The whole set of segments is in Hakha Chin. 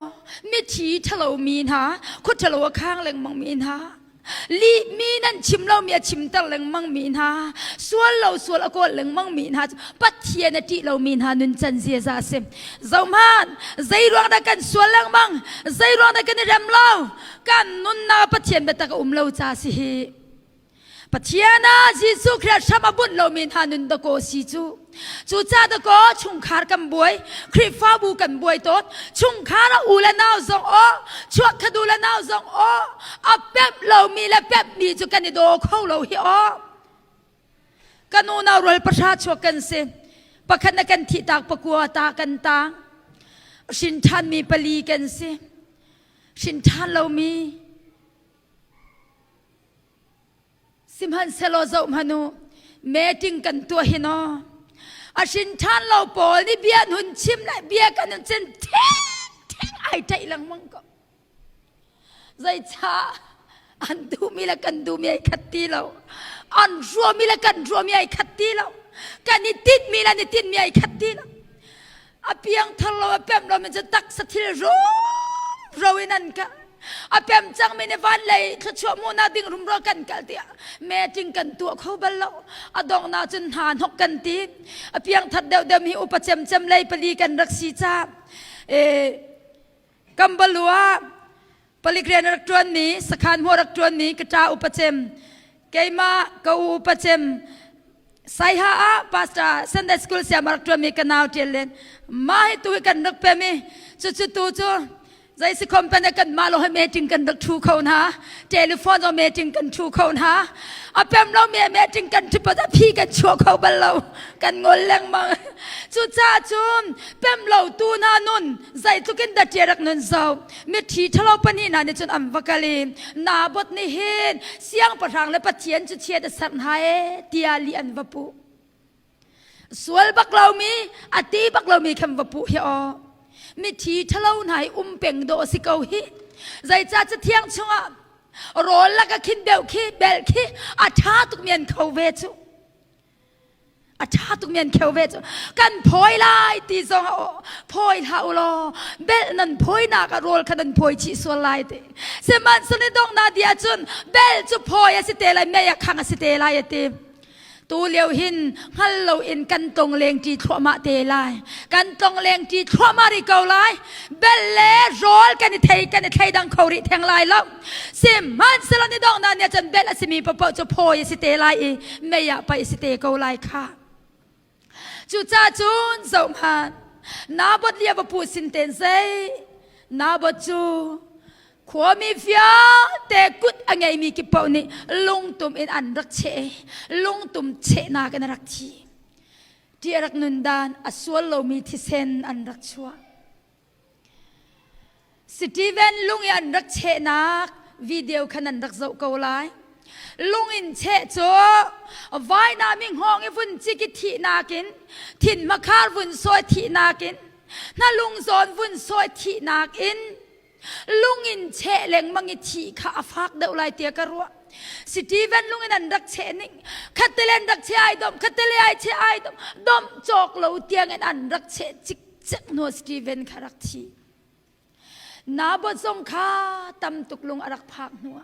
Mithi ṭhalomi hna, khua ṭhalo a khang lengmangmi hna, lihmi nan chim lomi a chimter lengmangmi hna, sual lo sual a kawl lengmangmi hna cu Pathian a ṭih lomi hna nuncan ziaza a si. Zohhmanh, zei ruang dah kan sual lengmang, zei ruang dah kan i rem lo, kan nunnak ah Pathian biatak a um lo ca a si hi. Pathian ah Jesuh Khrih hram a bunh lomi hna nun dakaw si cu. Cucaah dakaw chungkhar kan buai, Khrihfabu kan buai tawn, chungkhar a u le nau zong aw, chuakkhat u le nau zong aw, a pemh lomi le pemhmi cu kan i daw kho lo hi aw. Kan unau rual pahra chuak kan si. Pakhat na kan thih tak pakua ta kan tang. Hrin ṭhanmi pali kan si. Hrin ṭhan lomi Sihmanhsehlaw zohhmanh u, meeting kan tuah hi naw a hrin ṭhan lo pawl nih bia an hun chim le bia kan hun cin theng theng ai ṭaih lengmang ko. Zeicah an duhmi le kan duhmi ai khat ti lo. An ruahmi le kan ruahmi ai khat ti lo. Kan i tinhmi le an i tinhmi ai khat ti lo. A piangthar lo a pemh lo mi cu taksa thil rumro in an kal. A pem cangmi nih van lei thluachuah hmuhnak ding rumro kan kal tiah meeting kan tuah kho bal lo. A donghnak cun hna hnok kan ti. A piangthar deuhdeuh mi upa cemcem lei pali kan rak si ca. E, Kambalu ah palik rian a rak ṭuanmi, sakhan hmuh a rak ṭuanmi ka ṭa upa cem, keimah ka u upa cem, Saiha ah pastor Sunday school siam a rak ṭuanmi ka nau ṭial len. Mah hi tu hi kan rak pem i cucu tu cu zei si khom pen kan mah lo he meeting kan rak ṭhu kho hna. Telephone zong meeting kan ṭhu kho hna. A pem lo mi meeting kan ṭhu pat a phi kan chuah kho bal lo. Kan ngol lengmang. Cucaah cun pem lo tu hna nun zeitluk in dah rak nun zo mithi ṭhalo pahnih hna nih cun an va kal i Naboth nih hin siangpahrang le Pathian cu chiat a serh hna ee tiah lih an va puh. Sual bak lomi a ti bak lomi khan va puh hi aw. Mithi ṭhalo hna hi um peng dawh a si ko hi. Zeicah cathiang chungah rawl lak a khin deuh khi bel khi a ṭha tukmi an kho ve cu. A ṭha tukmi an kheu ve cu kan phawi lai ti zong ah phawi hlah u law belh nan phawinak ah rawl kha nan phawi chih sual lai ti. Sihmanhsehlaw donghnak dih ahcun belh cu phawi a si te lai, mei a khang a si te lai a ti. Tu lio hin hngal loin kan tlong lengṭi thluahmah te lai. Kan tlong lengṭi thluahmah rih ko lai. Belh le rawl kan i thei kan i thleidang kho rih theng lai lo. Sihmanhsehlaw ni donghnak ni ahcun belh a simi paohpaoh cu phawi a si te lai i mei ah paih a si te ko lai kha. Cucaah cun zohhmanh, Naboth lia va pu sin ten zei Naboth cu khuami vialte kut a ngeimi kip paoh nih lungtum in an rak cheh i lungtum chehnak in a rak thi. Ṭih a rak nun dan a sual lomi thisen an rak chuah. Steven lung i an rak chehnak video kha nan rak zoh ko lai. Lung in cheh cu vainam i hngawng i vun cik i thihnak in, thin hmakhar vun sawi thihnak in, hnalung zawn vun sawi thihnak in, lung in cheh lengmang i thih kha a fak deuh lai tiah ka ruah. Steven lung in an rak cheh ning, khattele an rak cheh ai dom, khattele ai cheh ai dom, dom cawk lo tiang in an rak cheh cik cek hnu Steven kha rak thi. Naboth zong kha tam tuk lung a rak phak hnuah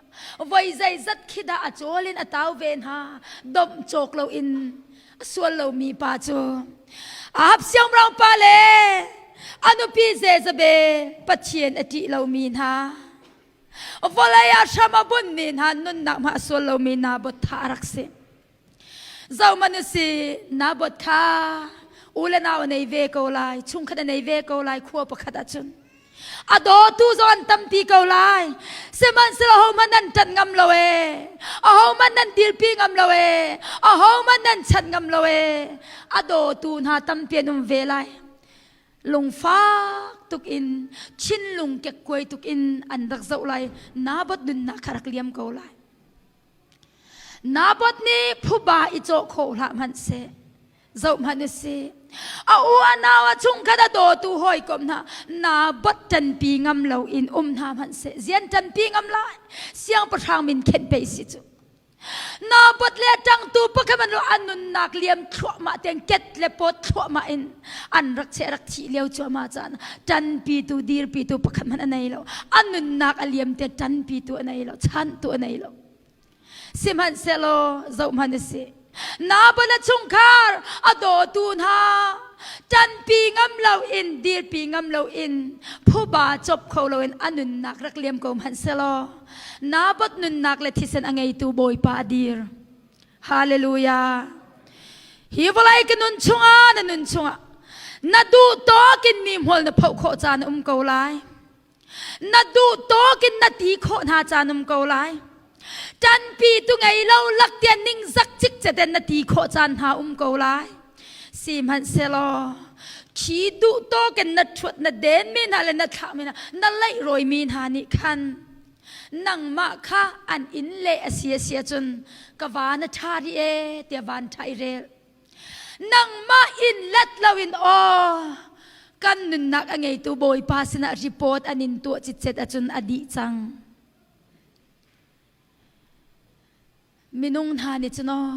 voi zeizat khi dah a cawl in a tau ve hna domh cawk lo in a sual lomi pa cu Ahab siangpahrang pa le a nupi Jezebel Pathian a ṭih lomi hna vawlei ah hram a bunhmi hna nunnak hmah a sual lomi Naboth tha a rak si. Zohmanh u si, Naboth kha u le nau a nei ve ko lai, chungkhat a nei ve ko lai khua pakhat ahcun. A dawtu zong an tampi ko lai. Sihmanhsehlaw ahohmanh nan ṭanh ngam lo ee. Ahohmanh nan dirpi ngam lo ee. Ahohmanh nan chanh ngam lo ee. A dawtu hna tampi an um ve lai. Lungfak tuk in, thinlung kekkuai tuk in an rak zoh lai. Naboth nunnak kha rak liam ko lai. Naboth nih phuba i cawh khawh hlah hmanhseh zoh hmanh u sih. A u a nau a chungkhat a dawtu hawikom hna Naboth ṭanpi ngam lo in um hna hmanhseh zian ṭanpi ngam lai siangpahrang min khenh pei si cu. Naboth le a ṭangtu pakhat an an nunnak liam thluahmah tiang ket le pawt thluahmah in an rak cheh rak thih lio cuahmah caan ṭanpitu dirpitu pakhat hmanh a nei lo. A nunnak a liam te ṭanpitu a nei lo, chantu a nei lo. Sihmanhsehlaw zohhmanh a si. Naboth a chungkhar a dawtu hna ṭanpi ngam loin dirpi ngam loin phuba cop kho loin a nunnak rak liam ko hmanh selaw Naboth nunnak le thisen a ngeitu Bawipa a dir. Hallelujah. Hi vawlei ka nun chungah na nun chungah na duh tawkin mi hmual na phoh khawh caan a um ko lai. Na duh tawkin na ti khawh hna caan um ko lai. Ṭanpi tu ngei lo lak tian ningzak cikcet in na ti khawh caan hna um ko lai. Sihmanhsehlaw khi duh tawkin na ṭhuat na den mi hna le na thlah mi hna na laih rawi mi hna nih khan nangmah kha an inn le a si a si ahcun ka va na ṭha rih ee tiah van ṭha i rel. Nangmah in let loin aw kan nunnak a ngeitu Bawipa sinah report an in tuah citcet ahcun a dih cang. Minung hna nih cun aw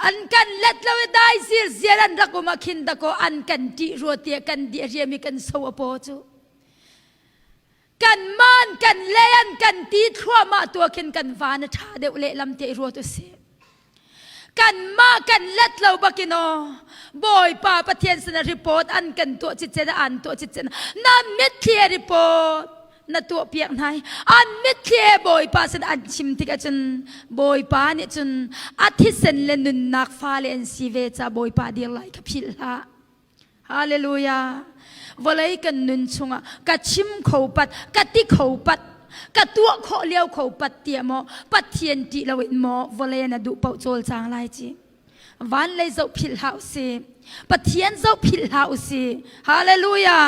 an kan let lo i dai zirziar an rak um ah khin dakaw an kan ṭih rua tiah kan di a riam i kan so a paw cu. Kan man kan le an kan ti thluahmah tu ah khin kan van a ṭha deuh lehlam tiah i ruat usih. Kanmah kan let lo bakin aw Bawipa Pathian sinah report an kan tuah citcet an tuah citcet na mitthli report na tuah piak hna i an mitthli he Bawipa sin an chim tik ahcun Bawipa nih cun a thisen le nunnak fale an si ve ca Bawipa dir lai kha philh hlah. Hallelujah. Vawlei kan nun chungah ka chim kho pat, ka ti kho pat, ka tuah khawh lio kho pat tiah maw Pathian ṭih loin maw vawlei na duh paoh cawlcang lai ci. Van lei zoh philh hlah usih. Pathian zoh philh hlah usih. Hallelujah.